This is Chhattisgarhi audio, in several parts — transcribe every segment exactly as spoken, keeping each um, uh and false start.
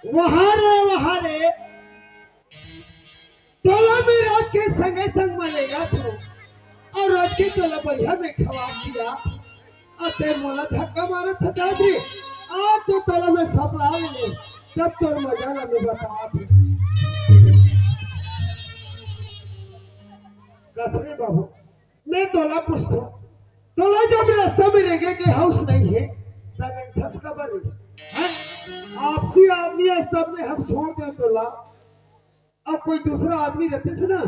वाह रे, वाह रे। तोला मैं राज के संगे संग में लेगत हंव अउ राज के तोला बढ़िया में खवा पिया। अउ तें मोला धक्का मारत हस दादी। आज तो तोला मैं सपना ले ले, तब तोर मजा ला मैं बतात हंव। कस रे बाबू, मैं तोला पूछत हंव, तोला जब रास्ता में रेंगे के होस नइ हे, त रेंगथस काबर रे? हैं? आपसी आदमी अस तब में हम छोड़ देंव तोला। अब कोई दूसरा आदमी रहतिस ना,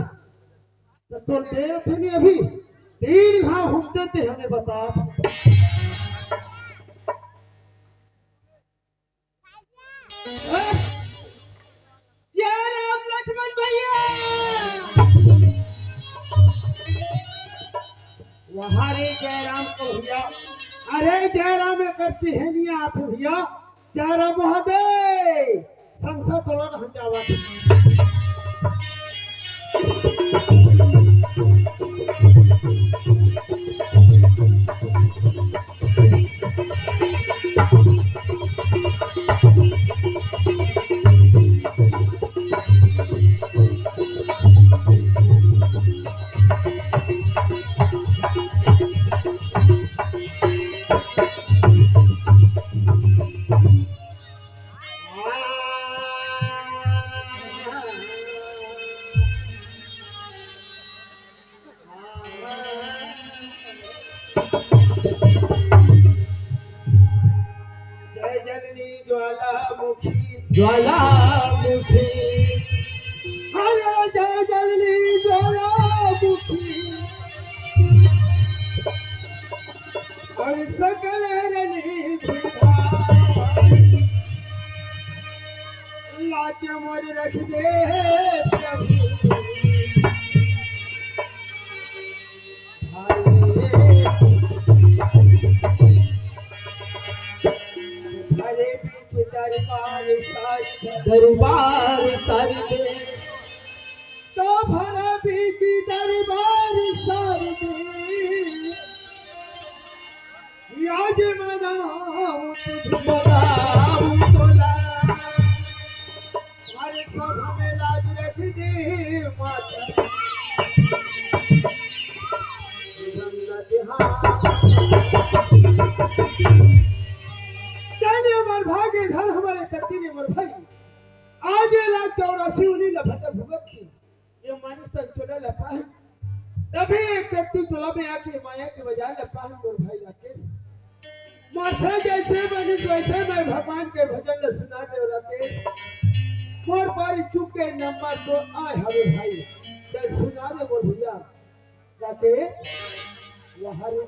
त तोला दे रहितेंव नहीं अभी। तीन घांव घूमते ते हमें बतात। जय राम लक्ष्मण भैया। वाह रे जय राम कहो भैया। अरे जय राम एकर चिन्हे नइ आत भैया। जय राम महादेव। संसार टोला रहन जावत। जय जननी ज्वालामुखी। ज्वालामुखी। हर जय जननी ज्वालामुखी। अउ सकल रनी लाज मोर रख दे प्रभु। भरे बीच दरबार साज दे। दरबार साज दे। तो भरे बीच दरबार साज दे। आज मनाऊं तुझे। मनाऊं तोला। अरे सब में लाज रख दे माता। धन हमर भाग्य, धन हमरे तकदीर मोर भाई। आज ये लाख चौरासी उनी ला भुगत की। ये मानिस तन चोला ला पाहन। तभे एक शक्ति टोला में आके माया के बाजार ला पाहन मोर भाई राकेश। मोर से जैसे बनिस वैसे मैं भगवान के भजन ला सुना दे राकेश। मोर पर चुप के नंबर तो आय हवे भाई। चल सुना दे मोर भैया। राकेश, वाह रे।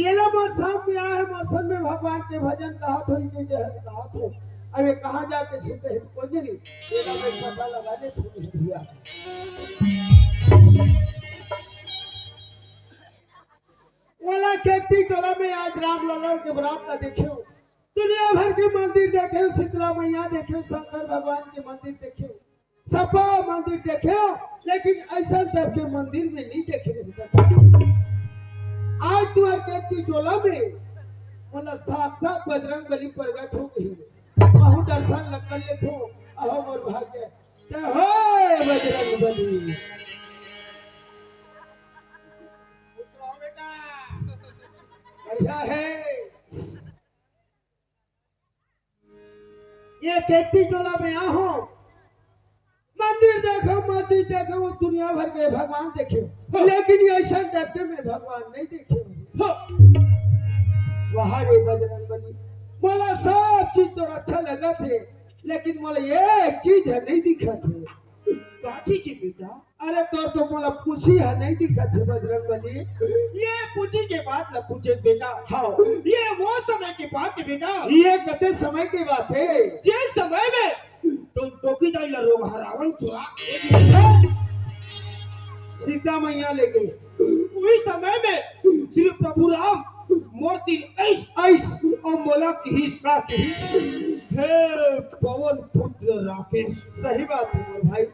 ये ला मोर सामने आय हे, मोर संग में भगवान के भजन कहत हो, इतने देर कहत हो। अबे कहाँ जाके सीते हैं, कोई नहीं। ये ला मैं पता लगा ले, थोड़ी भैया। वाला खेती टोला में आज राम लला के बरात ला देखे हो, दुनिया भर के मंदिर देखे हो, शीतला मैया देखे हो, शंकर भगवान के मंदिर देखे हो। सफा मंदिर देखे हो, लेकिन ऐसा टाइप के मंदिर में नहीं देखे नहीं। आज तुम्हारे केतकी टोला में मतलब साक्षात बजरंग बली प्रगट हो गई। बहुत दर्शन लग कर लेते हो। अहो मोर भाग्य, जय हो बजरंग बली। बढ़िया है। ये केतकी टोला में आहो, मंदिर देखो, मस्जिद देखो, दुनिया भर के भगवान देखे, लेकिन ये ऐसा टाइप के मैं भगवान नहीं देखे। हाँ। वहाँ रे बजरंग बली, मोला सब चीज तो अच्छा लगा थे, लेकिन मोला ये एक चीज है नहीं दिखा थे। का चीज है बेटा? अरे तोर तो मोला पूछी है नहीं दिखा थे बजरंग बली। ये पूछी के बात ना पूछे बेटा। हाँ। ये वो समय की बात है बेटा। ये कते समय की बात है? जिस समय में तो टोकी दाई ला रोगहा रावण चुरा के ले गे। सीता मैया ले गए। उही समय में श्री प्रभु राम मोर दिल ऐस ऐस और मोला किहिस का किहिस, हे पवन पुत्र राकेश। सही बात है मोर भाई।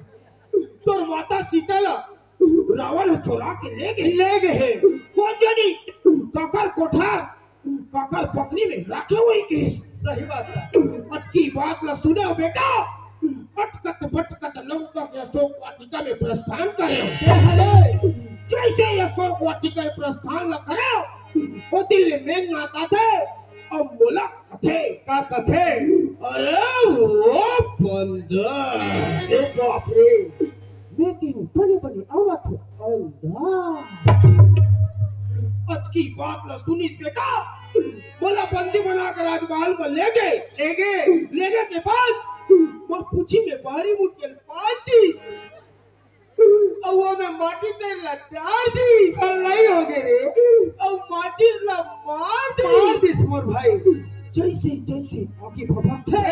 तोर माता सीता ला रावण ह चोरा के ले गे। ले गे हे। कोन जनी काकर कोठार काकर बखरी में राखे हुई किहिस। सही बात है। अतकी बात ला सुने हो बेटा, अटकत बटकत लंका के अशोक वाटिका में प्रस्थान करे हो। जैसे ही अशोक वाटिका में प्रस्थान ला करे हो, ओ दिल में मेघनाथ आथे और मोला कथे। का कथे? अरे वो बंदर। ए बाप रे, मैं के बने बने आवत हो अंधा। अतकी बात ला सुनिस बेटा, मोला बंदी बना के राजमहल में ले गए। ले गए। ले गए के बाद मोर पूछी में बारी मुट के पाल दी। अउ वो में माटी तेल ला डार दी। कल नहीं हो गए रे। अउ माचिस ला मार दी। मार दिस मोर भाई। जैसे जैसे आगे भभकथे,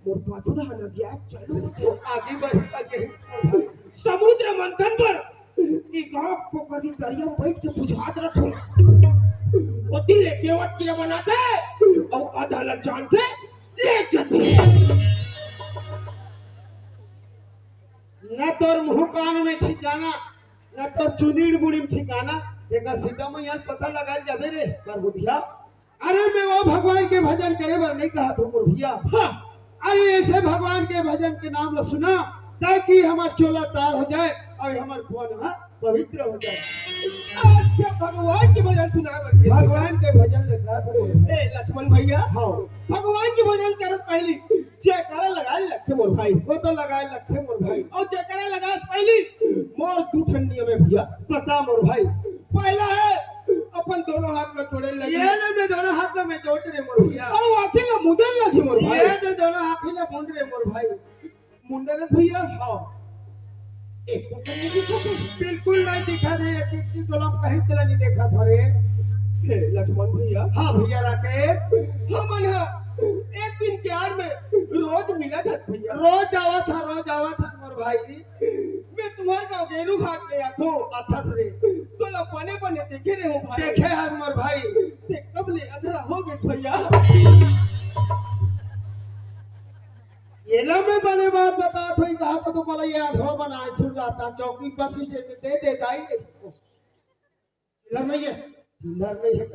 मोर पाछू डहन अगिया चालू होथे। आगे बढ़, आगे। समुद्र मंथन पर ये गांव पोखरी दरिया में बैठ के बुझात रथो। ओती ले केवट किला बनाथे अउ आधा ला जान के ले जथे। न तोर मुंह कान में ठिकाना, न तोर चुनीड़ मुड़ी में ठिकाना। देखा सीता मैया ल पता लगा जाबे रे, पर बुधिया। अरे मैं वो भगवान के भजन करे बर नहीं कहा थो मोर भैया। हाँ। अरे ऐसे भगवान के भजन के नाम ला सुना, ताकि हमर चोला तार हो जाए और हमर पुआ नहा पवित्र हो जाए। अच्छा, भगवान के भजन सुना बर के। भगवान के भजन ला कहा थो मोर भैया। ए लक्ष्मण भैया, हाँ। भगवान के भजन करत पहली जयकारा लगाए लगथे मोर भाई। वो तो लगाए लगथे मोर भाई। और जयकारा लगाए से पहली मोर दू ठन नियम है भैया। बता मोर भाई। पहला है अपन दोनों हाथ में जोड़े लगी। ये ले मैं दोनों हाथ में जोड़ रे मोर भैया। और आँखी ला मुंदन लगी मोर भाई। ये तो दोनों आँखी ला मुंद रे मोर भाई। मुंदन भैया। हाँ। एक तो नहीं दिखा थे। बिल्कुल नहीं दिखा थे, एक एक की कलम कहीं चला नहीं देखा था रे। हे लक्ष्मण भैया। हाँ भैया राकेश। हमन हा एक दिन प्यार में रोज मिला था भैया। रोज आवा था, रोज आवा था मोर भाई। मैं तुम्हार गाँव गेरू घाट में आथो। अथस रे। तोला बने बने देखे रहे हो भाई। देखे हस मोर भाई। ते कब ले अधरा हो गए भैया। ये ला मैं बने बात बता थो, कहा तो तुम्हारा ये अधवा बनाए सुन जाता, चौकी बस से दे दे दाई इसको। चिल्लर नहीं है। चिल्लर नहीं है।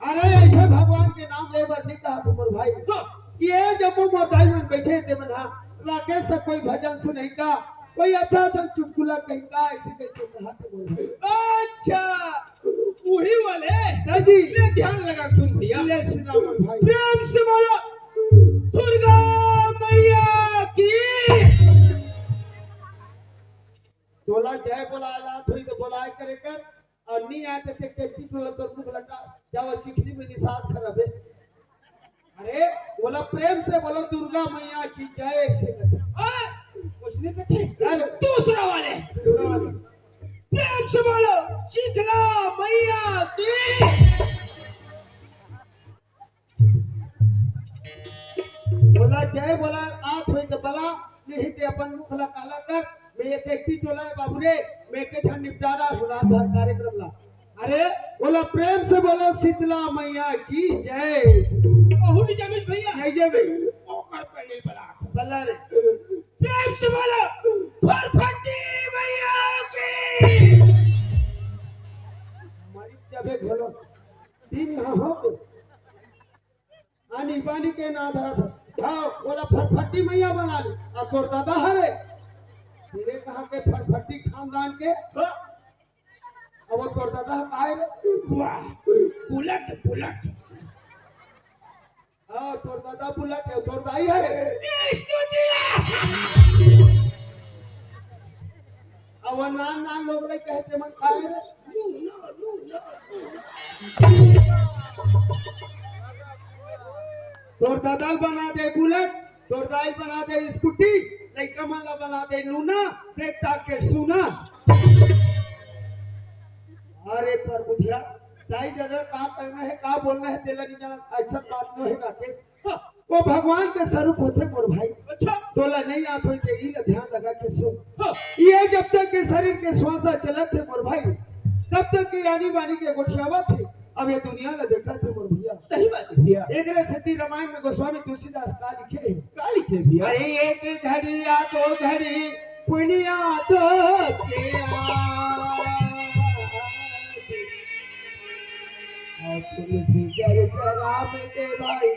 अरे ऐसे भगवान के नाम ले बर नहीं कहा तुम भाई। हाँ। ये जब वो मोर दाई मन बैठे थे मन, हाँ, राकेश से कोई भजन सुनेगा, कोई अच्छा सा चुटकुला कहेगा, ऐसे करके कहा तुम भाई। अच्छा, वही वाले। हाँ जी। ले ध्यान लगा सुन भैया। ले सुना मोर भाई। प्रेम से बोलो दुर्गा मैया की। तोला जय बोलाए ला, थोड़ी तो बोलाए करे कर। और नहीं आए तो ते केतकी टोला तोर मुख लटा जावा चिखली में निषाद खराबे। अरे बोला प्रेम से बोलो दुर्गा मैया की जय से कर। आ, उसने कथे अरे दूसरा वाले। दूसरा वाले। प्रेम से बोलो चिखला मैया की। बोला जय बोला, आत होई तो बला, नहीं ते अपन मुख ला काला कर। मैं एक केतकी टोला है बाबू रे, मैं के झन निपटारा हो रात भर कार्यक्रम ला। अरे बोला प्रेम से बोलो शीतला मैया की जय। अहू नहीं जामिल भैया। नहीं जामिल। ओकर पहले बला। बला रे। प्रेम से बोलो, फरफटी मैया की। मरी जबे घलो दिन ना हो के आनी बानी के ना धरत। हाँ, बोला फरफटी मैया बना ली। आ तोर दादा हरे तेरे कहा के फरफटी खानदान के। हाँ। अब वो तोर दादा का है रे? वाह, बुलेट, बुलेट। हाँ, तोर दादा बुलेट है, तोर दाई हरे। स्कूटी। अब वो नान नान लोग ले कहते मन का है रे? तोर दादा ल बना दे बुलेट, तोर दाई ल बना दे स्कूटी, लइका मन ला बना दे नूना, देख ताक के सुना। अरे पर बुधिया, दाई दादा का करना है, का बोलना है, तेला नहीं जाना, ऐसा बात नहीं है राकेश। हाँ। वो भगवान के स्वरूप होथे मोर भाई। अच्छा। तोला नहीं आत होई ते ई ला ध्यान लगा के सुन। हाँ। ये जब तक के शरीर के श्वासा चलत हे मोर भाई, तब तक के आनी बानी के गोठियावत हे। अब ये दुनिया ला देखत हे मोर भैया। सही बात है भैया। एकरे सेती रामायण में गोस्वामी तुलसीदास का लिखे हे? का लिखे भैया? अरे एक घड़ी या दो घड़ी पुनिया तो किया। और तुलसी जल जरा में के भाई,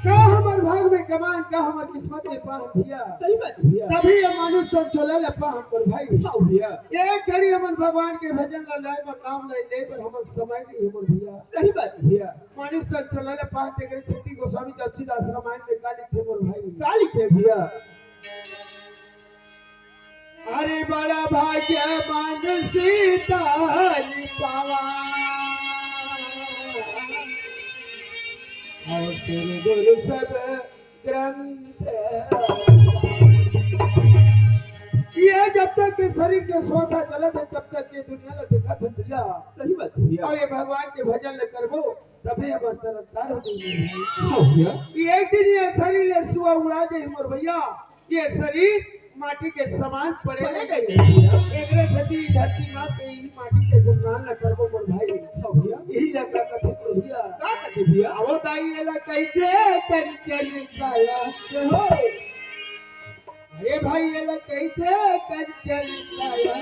का हमर भाग में कमान, का हमर किस्मत में पाहन भैया। सही बात भैया। तभी ये मानुष तन चले ले पाहन पर भाई। हाँ भैया। एक घड़ी हमन भगवान के भजन ला लाए बर, नाम ले ले बर हमर समय नहीं हमर भैया। सही बात भैया। मानुष तन चले ले पाहन, तेकरे सेती गोस्वामी तुलसीदास रामायण में का लिखे मोर भाई? का लिखे भैया? अरे बड़ा भाग्य मानुष तन पावा, और सुर गुरु सब ग्रंथ। ये जब तक के शरीर के श्वासा चलत हे, तब तक के दुनिया ला देखत हे भैया। सही बात भैया। और ये भगवान के भजन ले करबो, तभे हमर तरफ तार हो गई। हाँ भैया। ये एक दिन ये शरीर ले सुआ उड़ा दे मोर भैया। ये शरीर माटी के समान पड़े पड़े रहे। रहे। एकरे सेती धरती माँ के ही माटी के गुणगान न करबो मोर भाई। हाँ भैया। यही लगा कथे मोर भैया। का कथे भैया? आवो दाई एला कहिथे कंचन काया के हो। अरे भाई एला कहिथे कंचन काया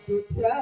तुझा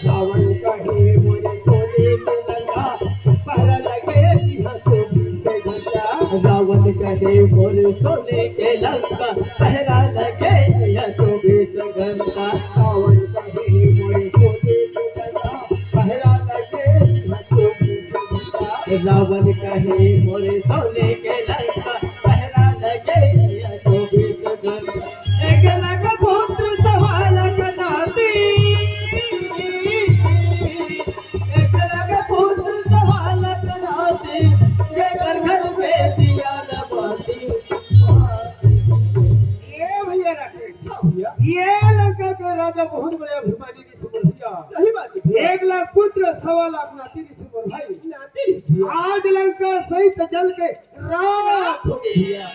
रावण कहे मोरे सोने के लंका, पहरा लगे जिहाँ चौबीस घंटा। रावण कहे मोरे सोने के लंका, पहरा लगे जिहाँ चौबीस घंटा। रावण कहे मोरे सोने के लंका, पहरा लगे जिहाँ चौबीस घंटा। रावण कहे मोरे सोने के लंका, पहरा लगे जिहाँ चौबीस घंटा। एक लाख पुत्र सवा लाख नाती, एक लाख पुत्र सवा लाख नाती, जेकर घर में दिया न बाती। ये भैया राकेश, हाँ भैया। ये लंका के राजा बहुत बड़े अभिमानी ऋषि मुनि भैया। सही बात है भैया। एक लाख पुत्र सवा लाख नाती ऋषि मुनि भाई। नाती ऋषि भैया। आज लंका सहित जल के राख हो गई भैया।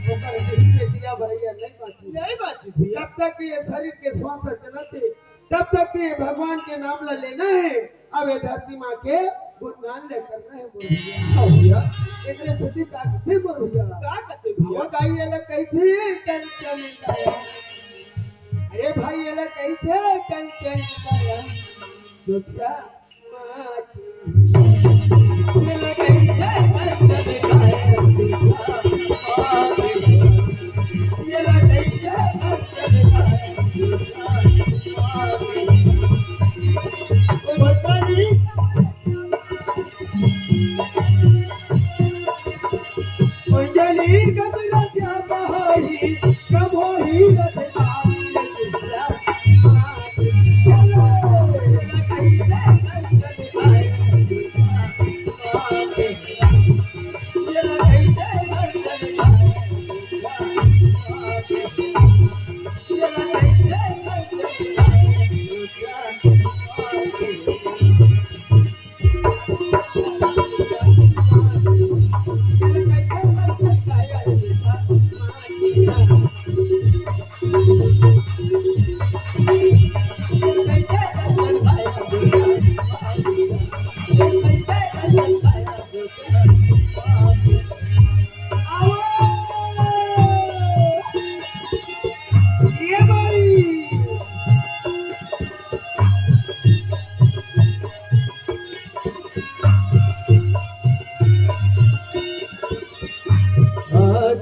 ओकर नहीं में दिया बरैया नहीं बाँची। नहीं बाँची भैया। जब तक ये शरीर के श्वास चलत हे, तब तक ये भगवान के नाम ला लेना है। अब ये धरती माँ के गुणगान ले करना है मोर भैया। हाँ भैया। एकरे सेती का कथे मोर भैया? का कथे भैया? वो दाई एला कहिथे कंचन काया। अरे भाई एला कहिथे कंचन काया। जो समाधि। ये लगई है अंजन गायब।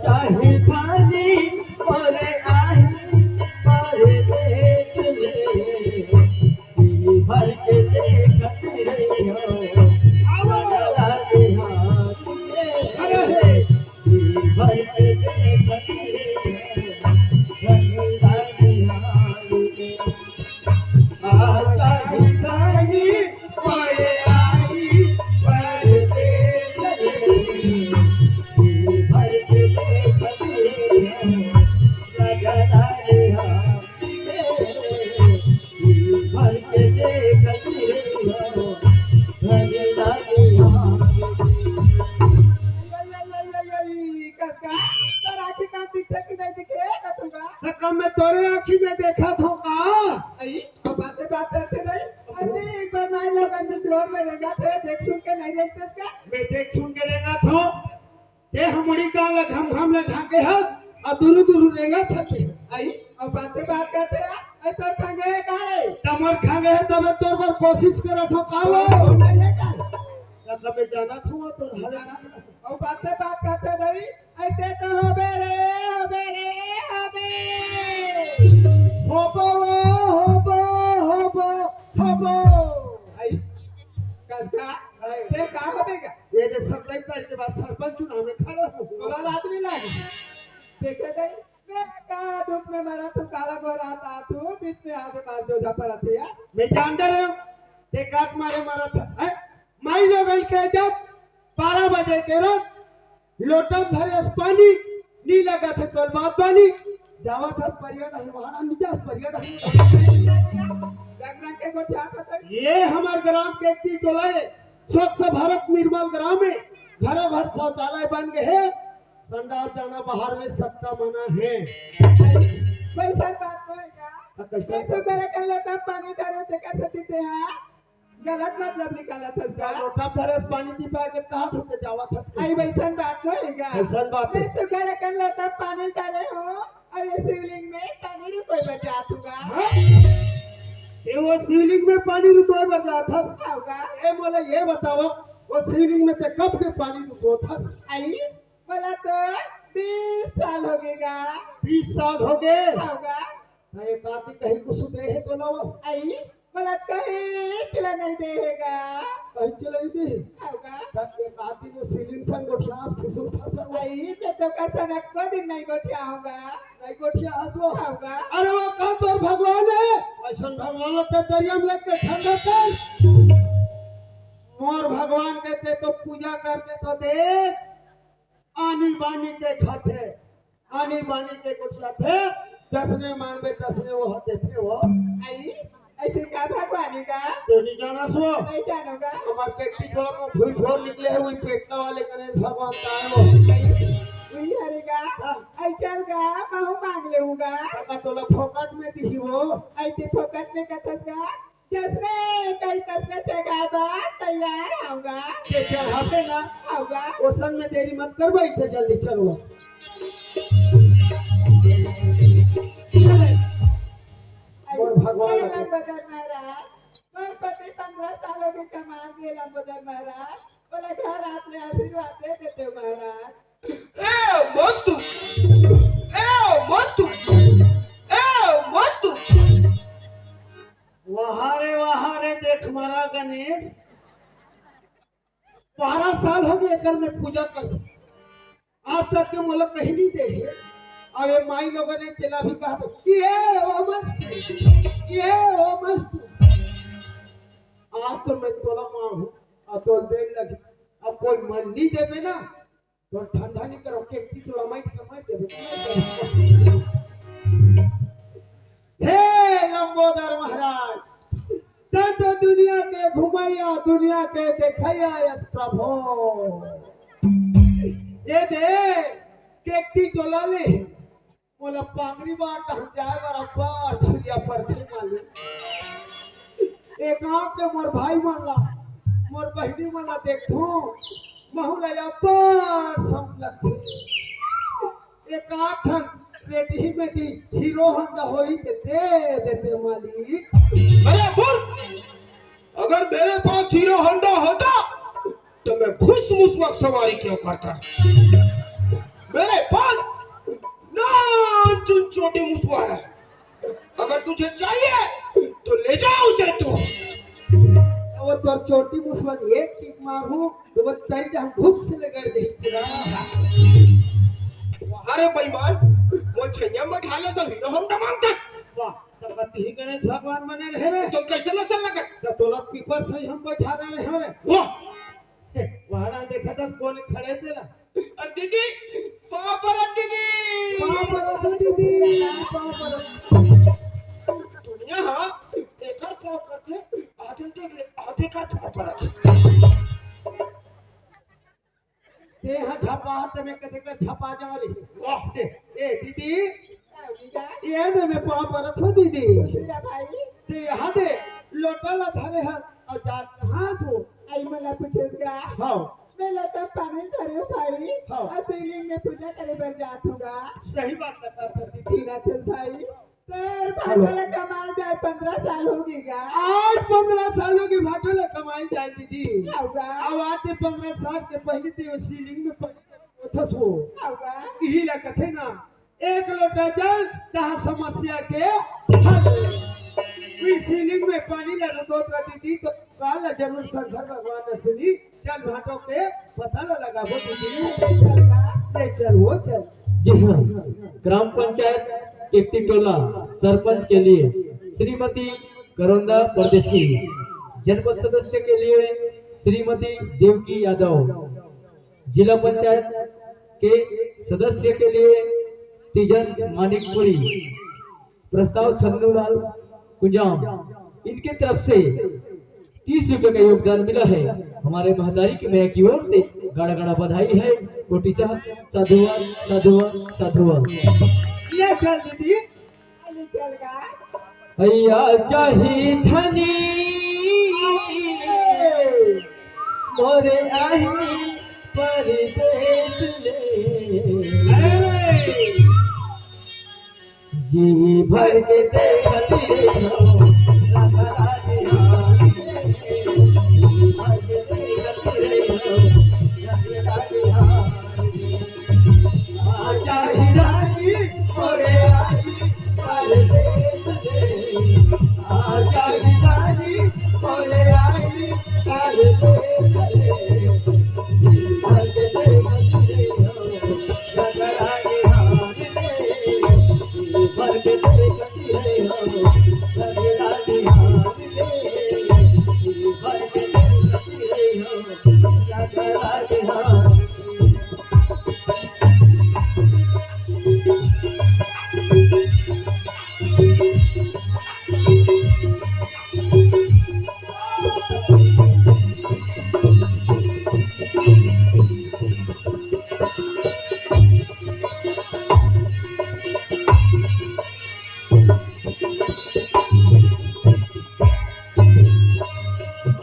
चाहे खानी मोरे आही परदेस में, जी भर के देखत रहियो। अरे हे। जी भर के देखत रहियो। कका, तोर आँखी कान दिखथे कि नहीं दिखे, कथुका? त कब मैं तोरे आँखी में देखत हँव का? अई, तो बाते बात करथे नहीं। अरे, एक बार माई लोगन भी रोड में रेंगथे, देख सुन के नहीं रेंगथे का? मैं देख सुन के रेंगत हँव। ते हमरी गाँव ला घम घम ले ढाँके हस, अउ दुरु दुरु रेंगत हस। अई, अउ बाते बात करथे, अई तोर खंगे हे का रे? त मोर खंगे हे, तब मैं तोर बर कोशिश करत हँव का वो? वो नहीं है का? त कब मैं जानत हँव तोर हवे। अउ बाते बात करथे नहीं। अई ते तो होबे रे, होबे रे, होबे। होबो, होबो, होबो, होबो। अई, कका, अई। ते का होबे गा? ये दे सत्ताईस तारीख के बाद सरपंच चुनाव में खड़ा हूँ। तोला लाज नहीं लागे? देखे दई, मैं का दुख में मरा तू काला गोरा था तू, बीच में आके मार जो जा पड़ा थे यार। मैं जानता रहूँ, ते काट मारे मरा था, हैं? माई लोगन के इज्जत, बारह बजे के रात, लोटा धरे अस पानी, नी लगथे तोर बात बानी, जावत हस परिया डहर, वहाँ नी जास परिया डहर। रंग रंग के गोठियात हस। ये हमर ग्राम के एक दी टोला हे, स्वच्छ भारत निर्मल ग्राम हे, घरों घर शौचालय बन गए हे, संडास जाना बाहर में सख्ता मना हे। वैसन बात तो हे का? हाँ, कैसन? कैसे करे के लोटा पानी धरे, देखा सती ते हा? गलत मतलब निकालत हस का? लोटा धरे अस पानी दी पाए के कहा थोके जावत हस के? अई, वैसन बात नहीं हे का? वैसन बात हे। मैं सुगर अकन लोटा पानी धरे हँव, अउ ये शिवलिंग में पानी रुतोय बर जात हँव गा। हाँ? ते वो शिवलिंग में पानी रुतोय बर जात हस? हव गा। ए, मोला ये बताओ, वो शिवलिंग में ते कब के पानी रुतोत हस? अई, मोला तो बीस साल होगे गा। बीस साल होगे? हव गा। त एक आदमी कहीं कुछ दे हे तोला वो? अई, मोला कहीं चला नहीं दे हे गा। कहीं चला नहीं दे हे? हव गा। त एक आदमी वो शिवलिंग सन गोठियास फुसुर फसर वो। अई, मैं तो कर सन एको दिन नहीं गोठियाहूँ गा। नहीं गोठियाहस वो? हव गा। अरे वो का तोर भगवान हे? अइसन भगवान ते दरिया में लेके ठंडा कर। मोर भगवान के ते तो पूजा करके तो देख, आनी बानी के खाथे। आनी बानी के गोठियाथे, जसने मांगबे तसने वो ह देथे वो। अई, अइसे का भगवान हे गा? ते नी जानस वो? नहीं जानों गा। हमर के टिटोला में भूई ठोर निकले हे, वही पेटना वाले गणेश भगवान का हे वो। अई, वही हरे गा? हाँ। अई चल गा, महूँ मांग लेहूँ गा। काका तोला फोकट में दिही वो। अई ते फोकट में कथस गा? जसने कही तसने चढ़ाबे तैयार हँव गा। ते चढ़ाबे ना। हँव गा। ओसन में देरी मत करबे, इसे जल्दी चलवा। अरे, मोर भगवान। बदल महाराज, मोर पति सालों के कमाल के लंबोदर महाराज, बोला घर आपने आशीर्वाद दे देते हो महाराज। ए मस्तू, ए मस्तू, ए मस्तू। वाह रे वाह रे, देख मरा गणेश, बारह साल हो गए एकर में पूजा कर, आज तक के मोला कहीं नहीं दे हे। अब ये माई लोगों ने तेला भी कहा था, "ये ओ मस्तू, ये ओ मस्तू।" आज तो मैं तोला मार हूँ, अब तो देर लगी। अब कोई मन नहीं देवे ना, तो ठंडा नहीं करो, केकती चूड़ा माई कमा देवे। हे लंबोदर महाराज, तैं तो दुनिया के घुमैया, दुनिया के देखैया यस प्रभु। ये दे, केकती टोला ले, मोला पांगरी बांध हम जाए बर अब्बड़ दुरिहा परथे मालिक। ए गांव के मोर भाई मन ला, मोर बहिनी मन ला देखथों, महू ला अब्बड़ शौक लगथे। एक आध ठन रेडिही में भी हीरो होंडा होही ते दे देते मालिक। अरे बोल, अगर मेरे पास हीरो होंडा होता तो मैं खुश मुसवा सवारी क्यों करता। मेरे पास नानचुन छोटी मुसवा है, अगर तुझे चाहिए तो ले जाओ उसे तू। वो तोर छोटी मुसवा एक किक मार हूँ तो वो तेरी जान घुस से लगड़ जाही तेरा। अरे बेईमान, वो छैया में बैठा ले तो हीरो होंडा मांगता। वाह, तो कति ही गणेश भगवान बने रहे रे। तो कैसे नसल लगत? तो तोला पीपर से ही हम बैठा रहे हैं रे। वाह। हे, वहाड़ा देखा दस कोने खड़े तेला। अरे दीदी, पाँव परत दीदी। पाँव परत हो दीदी, पाँव परत। दुनिया हाँ, एकर पाँव परत है, आगे देख ले, आगे कर पाँव परत है। ते हा झपा, ते में कते कर झपा जाओ रे। वाह। ए, ए, दीदी, ये दे मैं पाँव परत हो दीदी। हीरा भाई। ते यहाँ दे, लोटा ला धरे हा, और जात कहाँ से हो? आई मला पूछेगा। हाँ। मैं लोटा पानी धरे हूँ भाई। हाँ। और शिवलिंग में पूजा करे बर जात हूँ गा। सही बात लगा था दीदी। हीरा चल भाई। तेर भाटो ला कमाल जाए पंद्रह साल हो गई गा। आज पंद्रह सालों के भाटो ला कमाई जाए दीदी। होगा। अब आते पंद्रह साल के पहले ते वो शिवलिंग में पानी ओथस हो। होगा। यही ला कथे ना, एक लोटा जल, दह समस्या के हल। कोई शिवलिंग में पानी लगा दो दीदी तो काल जरूर शंकर भगवान ने सुनी। चल भाटो के पता ला लगाबो दीदी। ले चल वो चल। जी हाँ, ग्राम पंचायत केकती टोला सरपंच के लिए श्रीमती करोंदा परदेसी, जनपद सदस्य के लिए श्रीमती देवकी यादव, जिला पंचायत के सदस्य के लिए तीजन मानिकपुरी, प्रस्ताव छन्नूलाल कुंजाम, इनके तरफ से तीस रुपए का योगदान मिला है। हमारे महतारी की मैया की ओर से गाड़ा गाड़ा बधाई है। कोटि साहब साधुवाद, साधुवाद, साधुवाद। ले चल दीदी। ले चल गा। भैया चाही धनी मोरे आई परदेस ले। अरे रे। जी भर के देखत रहो, राधा रानी। जी भर के देखत रहो, राधा रानी। आजा ही रानी, मोरे आई, परदेस से। आजा ही रानी, मोरे आई, परदेस से। जी भर के देखत रहो, राधा रानी।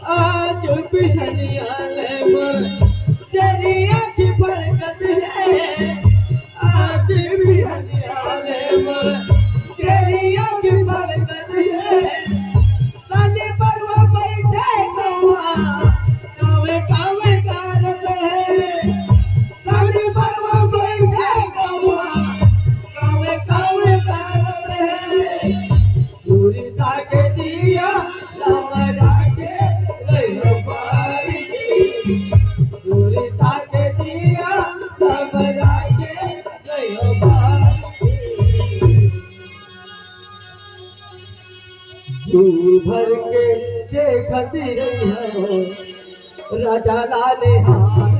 आज बिहनिया ले मोर तेरी राजा लाल हार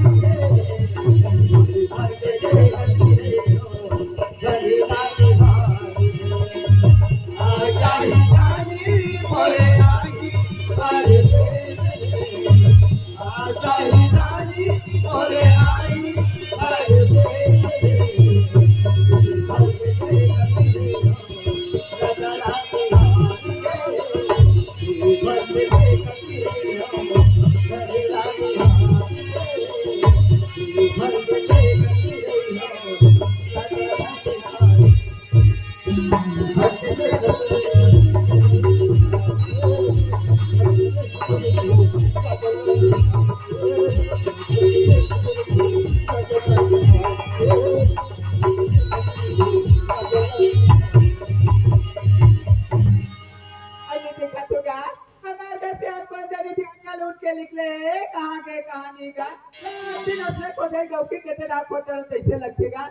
अरे देखा तो गा, हमार घर से यार कौन जाने बिहान का लूट के निकले हे, कहाँ गए, कहाँ नहीं गा। रात दिन अपने को जाई गौकी के तेरा कोटर जैसे लगेगा।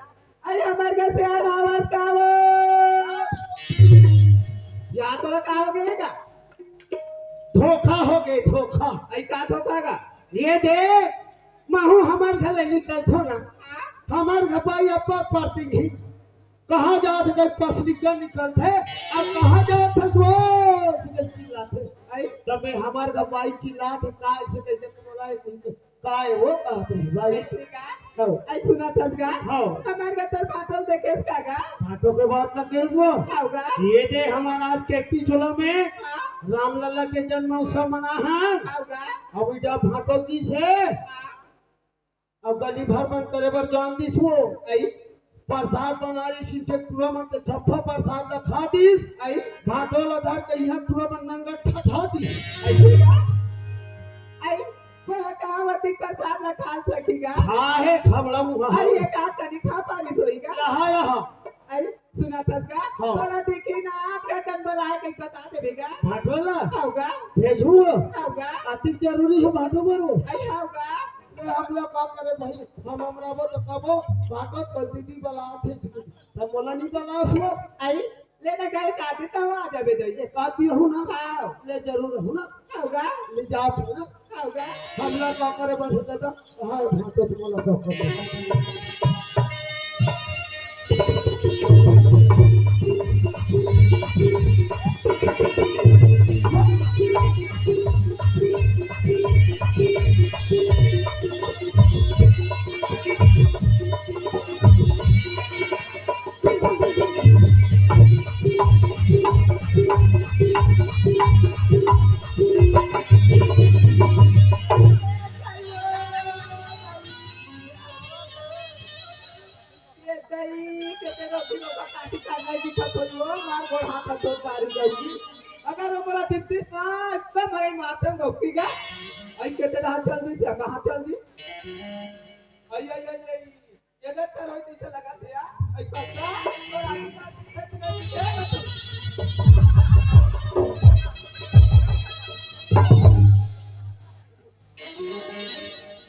अरे हमार घर से यार आवाज का वो? या तो का हो गए गा? धोखा हो गए, धोखा। आई का धोखा गा? ये दे, महू हमार घर ले निकलथो ना, हमार घर पाई अब्बड़ पड़ती ही। कहाँ जात है, कहीं पसलिका निकलथे, अब कहाँ जात है, जोर से कहीं चिल्लाथे। आई? तबे हमार घर पाई चिल्लाथे, काय से कहीं तक बोला है, कहीं तक काय वो कहत रही भाई? ऐसे का? हाँ। आई सुना था का? हाँ। हमार घर तर फाटल देखेस का गा? फाटो के बात ना केस वो। हाँ गा। ये दे हमार आज केकती चोला में हाँ। रामलला के जन्म उत्सव मना हन। हाँ गा। अब इटा फाटो की से हाँ। अब गली भर मन करे बर जान दिस वो। आई। प्रसाद बना रही सिंचे टूरा मन के छप्पा प्रसाद ला खा दिस। आई। भाटो ला धर के यहाँ टूरा मन नंगा ठठा दिस। आई गा। आई। कोई कहाँ वती प्रसाद ला खा सकी गा? खा है खबड़ा मुहा। आई, एक आध तनी खा पानी सोई गा। रहा, रहा। आई, सुना था का? हाँ। तोला देखी ना, आपका टन बला के बता देबे गा। भाटो ला? हाँ गा। भेजू? हाँ गा। अति जरूरी है भाटो बरो। आई, हाँ गा। ले हम लोग का करे भाई, हम हमरा वो तो कबो भाटो तो दीदी बला थे छिकी। तब बोला नहीं बला सुनो। आई, ले ना गए का दी तो आ जाबे दे। ये का दी हूँ ना? हाँ। ले जरूर हूँ ना? हाँ गा। ले जात हूँ ना? हाँ गा। हम लोग का करे बर होता था, हाँ, भाटो से बोला तो। ये दई के तेरा भी लोग काटी का नहीं दिखा तो वो मार गोड़ हाथ हाथ मारी जाऊंगी। अगर वो बोला दिखतीस ना, एकदम मरे मारते हैं गौकी का। आई के तेरा हाथ चल दी, क्या कहाँ चल दी? आई, आई, आई, आई। ये देख कर होई जैसे लगा थे यार। आई पकड़ा, तो आई पकड़ा।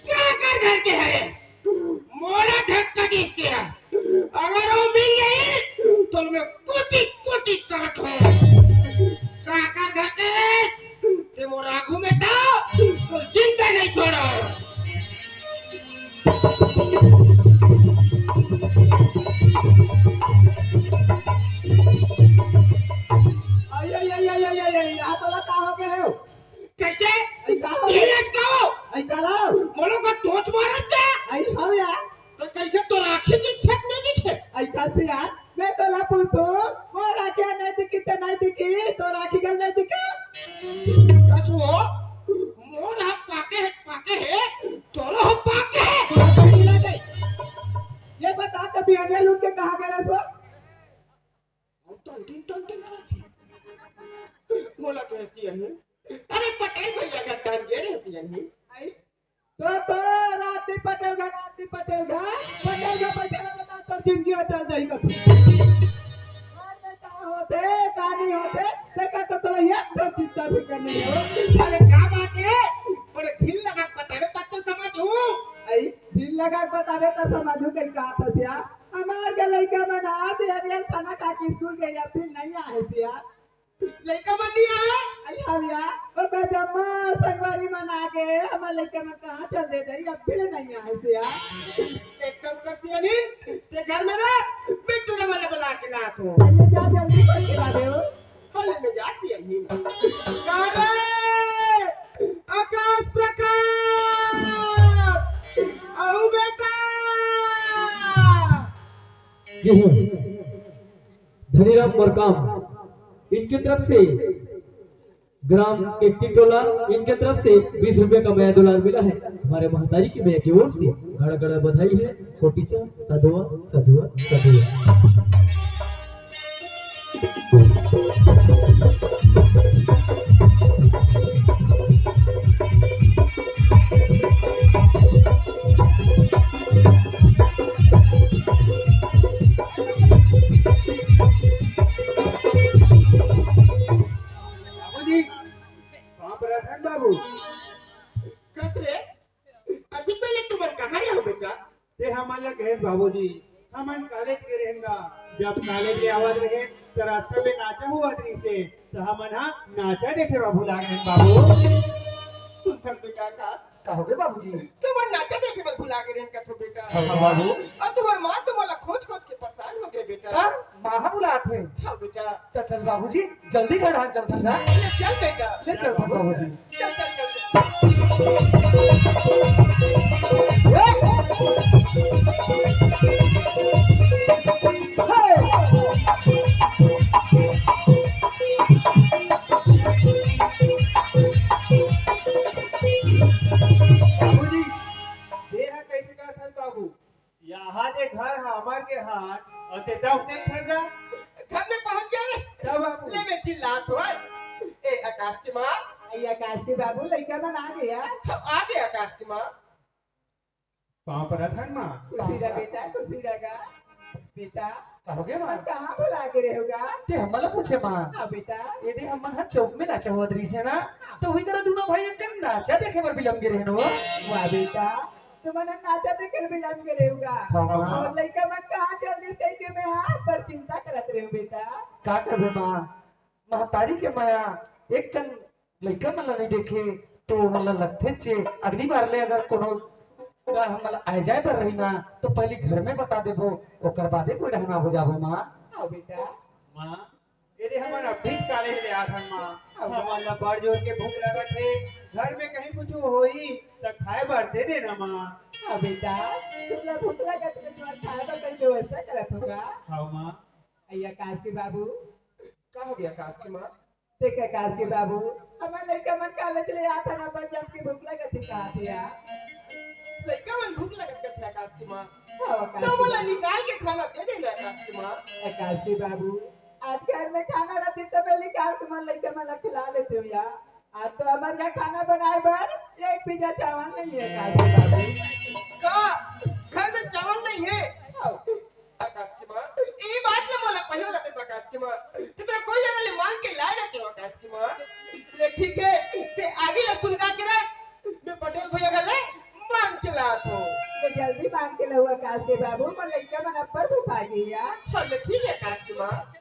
क्या कर घर के हरे? मोला धक्का दिस तेरा। अगर वो मिल गई, तो मैं कुटी कुटी काट हो। का कर घर के रे? ते मोर आगू में तो, तो जिंदा नहीं छोड़ो। आई, आई, आई, आई, आई, आई, आई, आप लोग का हो गए हो? कैसे? आई का हो? ये आज का हो? आई का हो? बोलो का टोच मारत है? आई हो यार। तो कैसे तोर आँखी दिखे कि नहीं दिखे? आई का से यार? मैं तोला पूछूं, मोर आँखी नहीं दिखी ते नहीं दिखी, तोर आँखी गल नहीं दिखे? कस वो? मोर हाथ पाके है, पाके है, तोरो हाथ पाके है। तोरा तो नहीं लगे। ये बता, तब बिहाने लूट के कहाँ गए सो? हम टन टिन, टन टिन करके। मोला कैसी है? अरे पटेल भैया का टन गे रहे सी है। आई? तो, तो राती पटेल घर, राती पटेल घर, पटेल घर बैठे रहे, बता, तोर जिंदगी चल जाई कथू। का होथे, का नहीं होथे, देखा तो तोला एक ठो चिंता फिकर नहीं हो। अरे का बात है? बड़े ढील लगा के बतावे तब तो समझ हूँ। आई, ढील लगा के बतावे तो समझ हूँ, कहीं का था सिया। हमार के लइका मन आप एरियल खाना खा के स्कूल गए या फिर नहीं आए सिया। लइका मन नहीं आए। अरे हाँ भैया, ओकर जम्मा संगवारी मन आ गए, हमर लइका मन कहाँ चल दे दई, अब भी ले नहीं आए से यार। एक काम कर सियानी, ते घर में रह, मैं टूने वाले बुला के लात हूँ। अरे जा जल्दी कर के ला दे हो। होले में जा सियानी। का रे, आकाश प्रकाश, आओ बेटा। जी हाँ, धनीराम मरकाम, इनके तरफ से ग्राम केकती टोला, इनके तरफ से बीस रुपए का मया दुलार मिला है। हमारे महतारी की मया की ओर से गड़ा गड़ा बधाई है। कोटि सा साधुआ, साधुआ, साधुआ। बाबूजी, बाप रतन बाबू। कस रे? अति पहले तुमन कहाँ रहे हो बेटा? ते हमन ला कहे बाबूजी, हमन कॉलेज के रहेन गा। जब कॉलेज ले आवत रहे, त रास्ता में नाचा हुआ दृश्य, त हमन हा नाचा देखे बर भुला गए बाबू। सुनथन बेटा आकाश। का हो गए बाबूजी? तुमन नाचा देखे बर भुला गए रहेन कथो बेटा। हाँ बाबू। अउ तुम्हर माँ तो मोला खोज खोज के परेशान हो गए बेटा। का? माँ हा बुलात हे। हाँ बेटा। त चल बाबूजी, जल्दी घर आ चलथन ना। ले चल बेटा। ले चल बाबूजी। चल, चल, चल, चल। बाबूजी, देर हा कैसे करत हस बाबू? यहाँ दे घर हा हमर के हाथ, अउ ते तब ने छगा। घर में पहुंच गया रे। तब बाबू। ले मैं चिल्लात हूँ। ए आकाश की माँ। ए आकाश के बाबू, लइका मन आ गया। आ गया आकाश की माँ। पाँव परत हन माँ। खुशी रह बेटा, खुशी रह गा। बेटा, का हो गया माँ? कहाँ भुला गे रहे हो गा? ते हमन ला पूछे माँ। हाँ बेटा। ये दे हमन हा चौक में नाचा हुआ दृश्य ना, तो वही करा दोनों भाई एक नाचा देखे बर बिलम गे रहे हो। वाह बेटा, तुमन नाचा देखे बिलम गे रहे हो गा। हाँ माँ। अउ लइका मन कहाँ चल दिस कहिके मैं हाँ बड़ चिंता करत रहे हो बेटा। का करबे माँ, महतारी के मया एक कन लइका मन ला नहीं देखे, तो मन ला लगथे चे, अगली बार ले अगर कोनो बार हमन ला आए जाए बर रही ना, तो पहली घर में बता देबो, ओकर बादे कोई डहना हो जाबो माँ। हाँ बेटा। माँ, ये दे हमन अभी कॉलेज ले आथन माँ। हाँ। हमन ला बड़ जोर के भूख लगत हे, घर में कहीं कुछ होही त खाए बर दे देना माँ। हाँ बेटा, तुमला भूख लगत में तुम्हारे खाए बर कहीं व्यवस्था करत होगा। हाँ माँ। ए आकाश के बाबू। का हो गया आकाश के माँ? देख आकाश के बाबू, हमर लइका मन कॉलेज ले आथन, अपन जम के भूख लगत हे कहाथे यार। लइका मन भूख लगत कथे आकाश के माँ। हाँ, आकाश तो के मोला बाबू। निकाल के खाना दे देना आकाश के माँ। आकाश के बाबू, आज घर में खाना रहती तो मैं निकाल के मन लइका मन ला खिला लेते हो यार। आज तो हमर घर खाना बनाए बर एक बीघा चावल नहीं है आकाश के बाबू। का घर में चावल नहीं है? हाँ। आकाश के माँ, ये बात ला मोला पहिलो रहते आकाश के माँ। ते मैं कोई जगह ले मांग के लाए रहते हो आकाश के माँ। ले ठीक है, ते आगे ला सुलगा के रख। मैं पटेल भैया का ले मांग के लात हूँ। मैं जल्दी मांग के लाऊँ आकाश के बाबू, मोर लइका मन अब्बड़ भूखा गे यार। हाँ, ले ठीक है आकाश के माँ।